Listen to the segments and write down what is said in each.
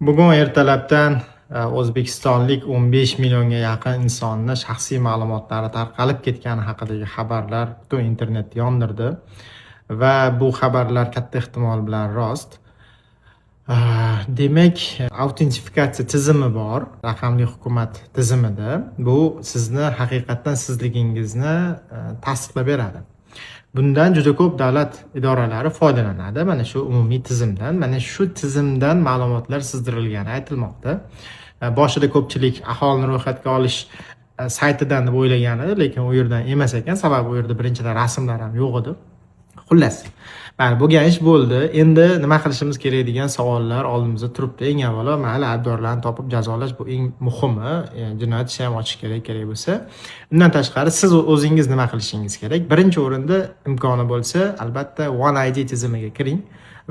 Bugun ertalabdan o'zbekistonlik 15 millionga yaqin insonni shaxsiy ma'lumotlari tarqalib ketgani haqidagi xabarlar butun internetni yondirdi va bu xabarlar katta ehtimol bilan rost. Demak, autentifikatsiya tizimi bor raqamli hukumat tizimida. Bu sizni haqiqatdan sizligingizni tasdiqlab beradi. Bundan juda ko'p davlat idoralari foydalanadi, mana shu umumiy tizimdan. Mana shu tizimdan ma'lumotlar sizdirilgani aytilmoqda. Boshida ko'pchilik aholini ro'yxatga olish saytidan deb o'ylagan edi, lekin u yerdan emas ekan, sababi u yerda birinchidan rasmlar ham yo'q edi. Xullas, mayli, bo'lgan ish bo'ldi. Endi nima qilishimiz kerak degan savollar oldimizda turibdi. Eng avvalo, mayli, aybdorlarni topib jazolash, bu eng muhimi. Jinoyat ishi ham ochish kerak, kerak bo'lsa. Undan tashqari, siz o'zingiz nima qilishingiz kerak? Birinchi o'rinda, imkoni bo'lsa, albatta One ID tizimiga kiring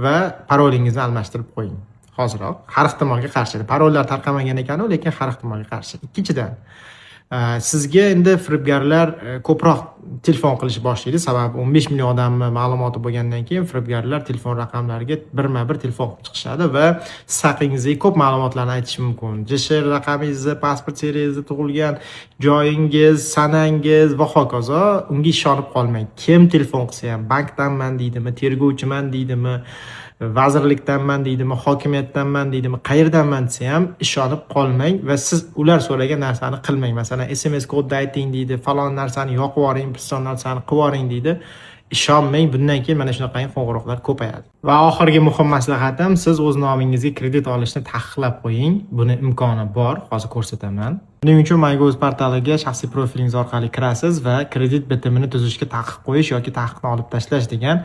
va parolingizni almashtirib qo'ying hoziroq, har ehtimolga qarshi. Parollar tarqamagan ekanu, lekin har ehtimolga qarshi. Ikkinchidan, sizga endi firibgarlar ko'proq telefon qilishni boshlaydi, sababi 15 million odamni ma'lumoti bo'lgandan keyin firibgarlar telefon raqamlariga birma bir telefon qilib chiqishadi va siz haqingizdagi ko'p ma'lumotlarni aytishi mumkin: JSHR raqamingizni, pasport seriyangizni, tug'ilgan joyingiz, sanangiz va hokazo. Unga ishonib qolmang. Kim telefon qilsa ham, bankdanman deydimi, tergovchiman deydimi, vazirlikdanman deydimi, hokimiyatdanman deydimi, qayerdanman desa ham, ishonib qolmang va siz ular so'ragan narsani qilmang. Masalan, SMS kodni ayting deydi, falon narsani yoqib yuboring, piston narsani qilib yuboring deydi. Ishonmang. Bundan keyin mana shunaqangi qo'ng'iroqlar ko'payadi. Va oxirgi muhim maslahatim: siz o'z nomingizga kredit olishni taqiqlab qo'ying. Buni imkoni bor, hozir ko'rsataman. Buning uchun MyGov portaliga shaxsiy profilingiz orqali kirasiz va kredit bitimini tuzishga taqiq qo'yish yoki taqiqni olib tashlash degan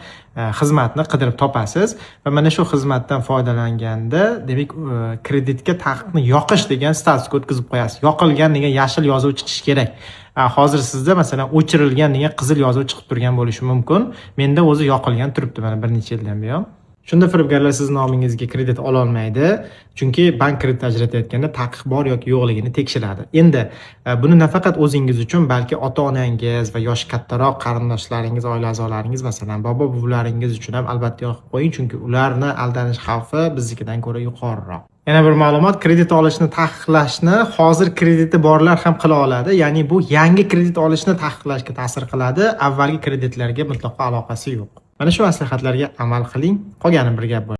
xizmatni qidirib topasiz va mana shu xizmatdan foydalanganda, demak, kreditga taqiqni yoqish degan statusga o'tkazib qo'yasiz. Yoqilgan degan yashil yozuv chiqishi kerak. Hozir sizda, masalan, o'chirilgan degan qizil yozuv chiqib turgan bo'lishi mumkin. Menda o'zi yoqilgan turibdi mana bir necha yildan buyon. Shunda firibgarlar siz nomingizga kredit ololmaydi, chunki bank kredit ajratayotganda taqiq bor yoki yo'qligini tekshiradi. Endi buni nafaqat o'zingiz uchun, balki ota onangiz va yoshi kattaroq qarindoshlaringiz, oila a'zolaringiz, masalan, bobo buvalaringiz uchun ham albatta yoqib qo'ying, chunki ularni aldanish xavfi biznikidan ko'ra yuqoriroq. Yana bir ma'lumot: kredit olishni taqiqlashni hozir krediti borlar ham qila oladi, ya'ni bu yangi kredit olishni taqiqlashga ta'sir qiladi, avvalgi kreditlarga mutlaqo aloqasi yo'q. Mana shu maslahatlarga amal qiling, qolgani bir gap bo'ladi.